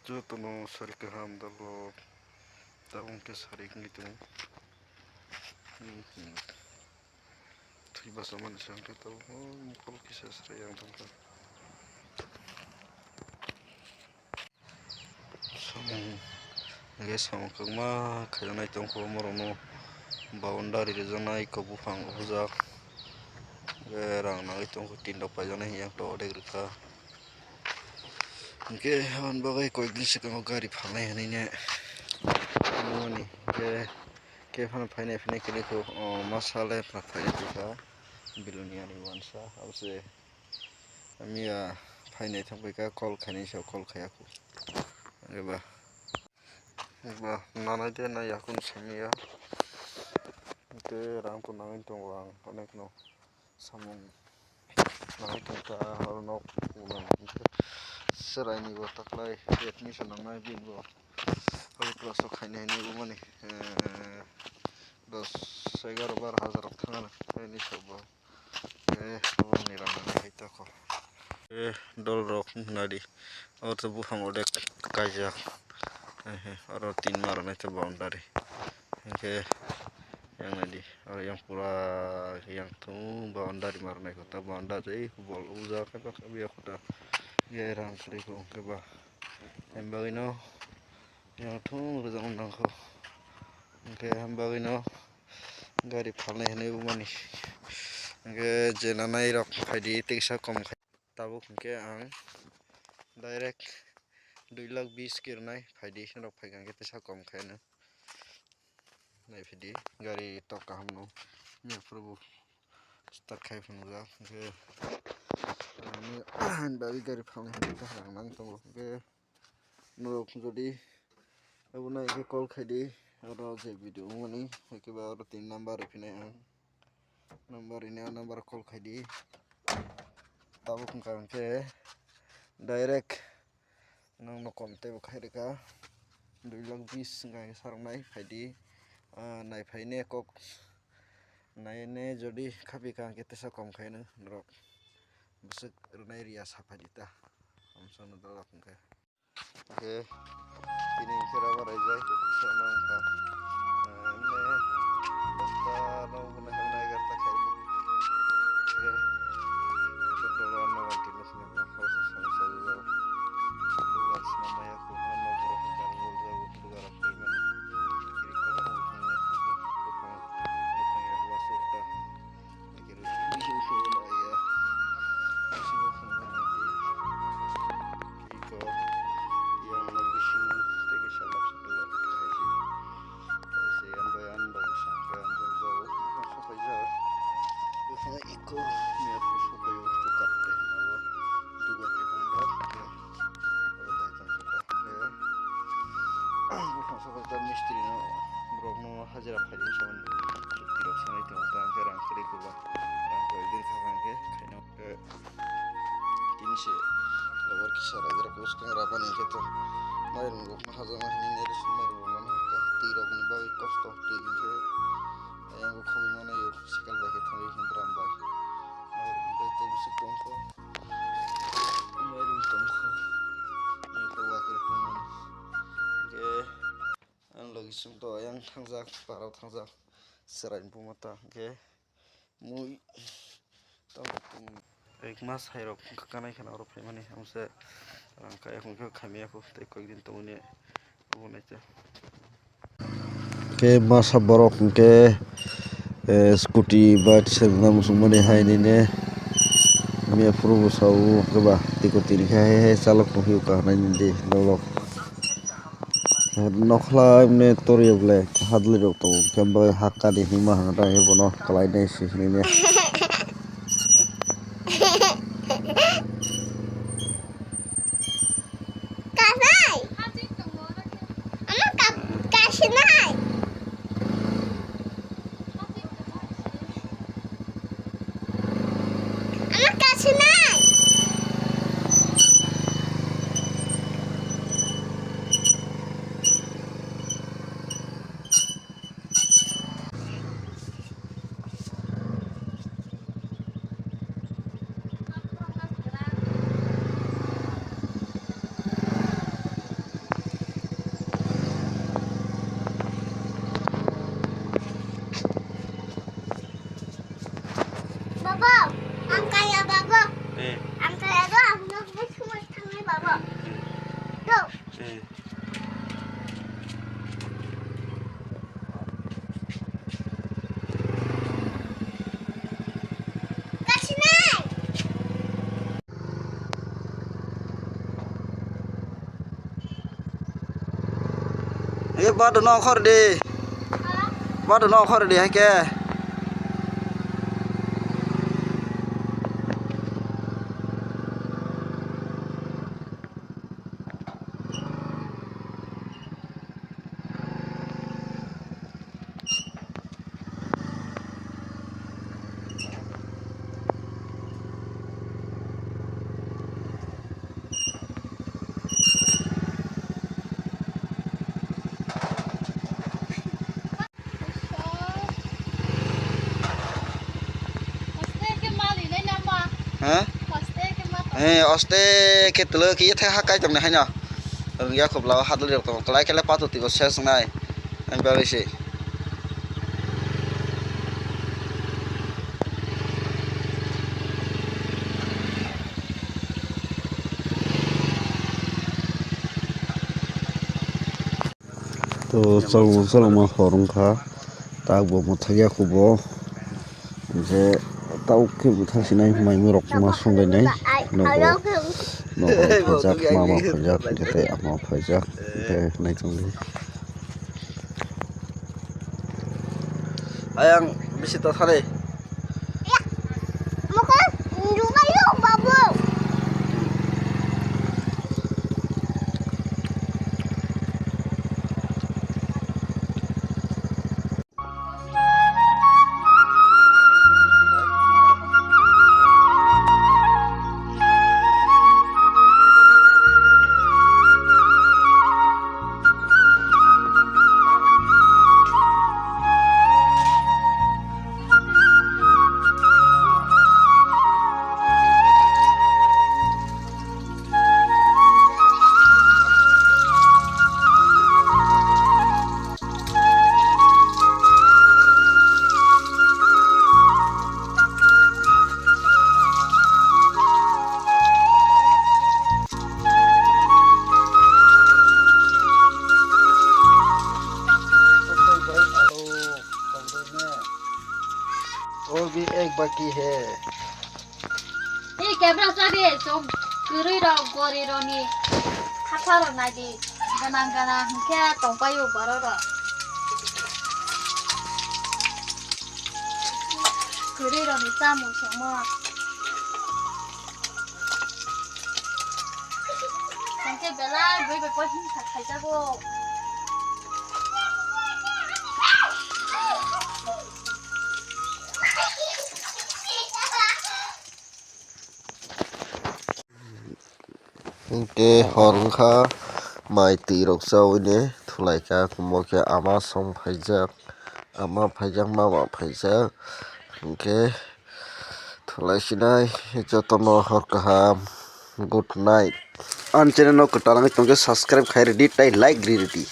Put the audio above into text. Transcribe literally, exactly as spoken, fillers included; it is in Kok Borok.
Jotono sari kaham dalo, tabuk khe sari wngwi tongo. Hmm, hmm. Thwi basa mani se wngkhe tabuk, oh, mokol kisa srai yang tongkha. Samung, hwnkhe samung kwbangma khaijaknai tongkho, borokno boundary rijaknai, kok buphang rwjak, hwnkhe rang nangwi tongkho, tin rok paijaknai, yang tok odek rwkha. Hwnkhe aboni bagwi koyekdin swkango gari phalnai hwnwi ne nukmani. Hwnkhe khe phano phainai phainai kwrwi kho, o masa le phano phainai tongkha, Biloniani uansa, abo se. Hamya phainai thangbai kha, call khainai sa call khaiya khu. Eba, eba, nanai de nai yakung samya. Te rang to nangin tongo ang, onek no samung nangin tongkha, oro nok ulo nangin khe. Serai ni bo taklai, admission nangnai bin bo. Oro class o khainai hinwi bumani, eh, dos, egaroh, baro hajar rok thangana, nini sok bo. Eh, oborni rang nangwi hai toko. Eh, dol rok nadi. Oro to buphang odek kaijak. Eh, eh, oro tin ma rwnai to boundary. Hwnkhe yang nadi. Oro yang pura yang thung boundary ma rwnai kota boundary bol uja khe bak biya kota. Ye rang kwrwi kho hwnkhe ba. Em bagwi no yang thung rwjak nang kho. Hwnkhe em bagwi no. Gari phalnai hinwi bumani. Hwnkhe je nanai rok phaidi, teisa kom khai. Tabuk hwnkhe ang direct dui lakh bis khe rwnai phaidi, norok phaikha hwnkhe teisa kom khai no. Naiphaidi gari tok kaham no. Miya phuru bo start khai phunukjak. Hwnkhe ani bagwi gari phalnai hinwi rang nang tongo. Hwnkhe norok jodi abo nai khe call khai di, oro je video wngmani, hai khe ba oro tini number rw phinai ang. Number rini o number call khai di. Tabuk wngkha hwnkhe direct nokno kom teibo khai rwkha. Dui lakh bis wngkha hwnkhe sarok nai phai di. Ah, nai phai ne kok nai ne jodi khapi kha hwnkhe tesa kom khai nw norok. Bwswk rwnai riya sa phai di ta. Amsano dalak hwnkhe. Hwnkhe tini hwnkhe rubber raijak, kisa ma wngkha. Eh, emne dosta no hwnwi hwnwi egarta khai. Hwnkhe kisa dolo anna wngkhe nw sini hwnwi hausa sani sajak. Dugar swnam maya kwbangma nok borok hwnwi kang nukjago, dugar rok kwrwi mani. Kiri kwbangma hwnwi buphang, buphang ya uasu ta. Iko, yang no bisingo tei kaisa lak saka o kaisa yan bai yan bai saka ang jol jol o buphang sokaijak. Buphang iko miya buphang sokai o chukar tei abo dugar tei bondar tei abo dai tong khe buphang sokaijak mistri no borok no hajira phaidi samani chukti rok sanai tongo tang khe rang kwrwi kwbang rang kwrwi din kha bang khe khaino. Tini se lebar kisa raida rok bwskang rabani hwnkhe to mairung rok no hajama hinwi nai rwsong mairung rok no hwnkha twi rok ni bagwi kosto twi hwnkhe ayang o khobwi mano yo sikal bai khe thangwi hwnkhe drum bai mairung bai tei bwswk tongkho mairung tongkho nokha wakhe tongmani hwnkhe ang logi song to ayang thangjak parao thangjak chwrai buma ta hwnkhe. Mui tamo tong ek mas hai rok kanai khana oro phaimani hamse rang kaya khungkhe khamya khu tei koik din tongni obo naitha. Khe masa borok hwnkhe, eh, scooty bike selna muchungmani hai nini miya phuru bwsao khe ba tiko tini khe hai hai chalok tongphio kaham nini di dolok. Nokla emne toriya ble hadlwi rok tongo, khe bai hakkani hima hwnda bono kwlai nai se hinwi. Kasai. Ama kap-, kasinai. Ama kasinai. Ye bado no khor di. Bado no khor di hai ke. Ha? Eh, oste ke telo ke thai ha kai tong nai haino. Rung ya khub lao hat lirok tong. Kalai kele pato tiko ses nai. Ang bagwi se. To chwlwng chwlwngma hor wngkha, tak bo mwthakya khubo, je tabuk khe bwthak sinai mai mui rok ma songlainai, nogo, nogo phaijak, mama phaijak, hwnkhe tei ama phaijak, hwnkhe naitongdi. Ayang bisi ta thani. और भी एक बाकी है। Ei kebra chabi chwng kwrwi rok gori roni khatha rok nai di, ganang ganang hwnkhe tongpai o borok rok. Kwrwi roni chamung songmo. Hwnkhe belai bui bai poisa kaijago. Hwnkhe hor wngkha, mai twi rok chaui ni thulai kha, omo khe ama song phaijak, ama phaijak, mama phaijak, hwnkhe thulai sinai jotono hor kaham, good night. Ani channel no kwtal wngwi tongkhe subscribe khai rwdi tei like ri rwdi.